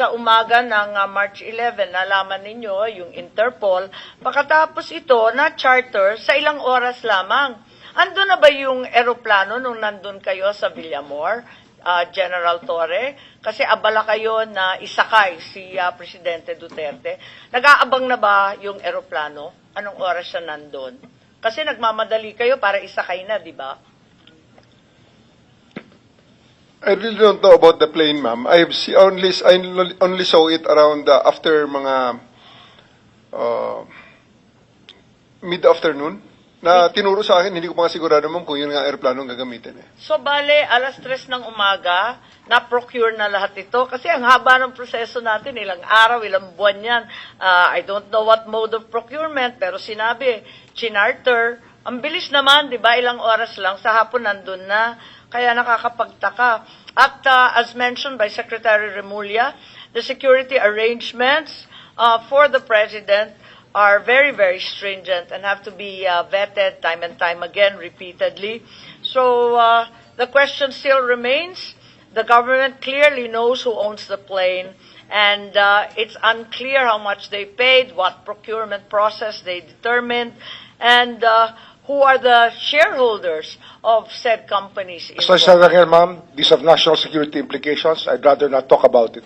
Sa umaga ng March 11, nalaman ninyo yung Interpol. Pagkatapos ito, na-charter sa ilang oras lamang. Andun na ba yung eroplano nung nandun kayo sa Villamor, General Torre? Kasi abala kayo na isakay si Presidente Duterte. Nag-aabang na ba yung eroplano? Anong oras siya nandun? Kasi nagmamadali kayo para isakay na, di ba? I really don't know about the plane, ma'am. I only saw it around after mga mid-afternoon. Na tinuro sa akin, hindi ko pa nga sigurado, ma'am, kung yun nga aeroplano ang gagamitin eh. So, bale, 3:00 ng umaga, na-procure na lahat ito. Kasi ang haba ng proseso natin, ilang araw, ilang buwan yan. I don't know what mode of procurement, pero sinabi, chinarter. Ang bilis naman, di ba? Ilang oras lang, sa hapon nandun na. Kaya nakakapagtaka. At as mentioned by Secretary Remulla, the security arrangements for the President are very, very stringent and have to be vetted time and time again, repeatedly. So the question still remains. The government clearly knows who owns the plane, and it's unclear how much they paid, what procurement process they determined, and who are the shareholders of said companies As I involved. said again, ma'am, these have national security implications. I'd rather not talk about it.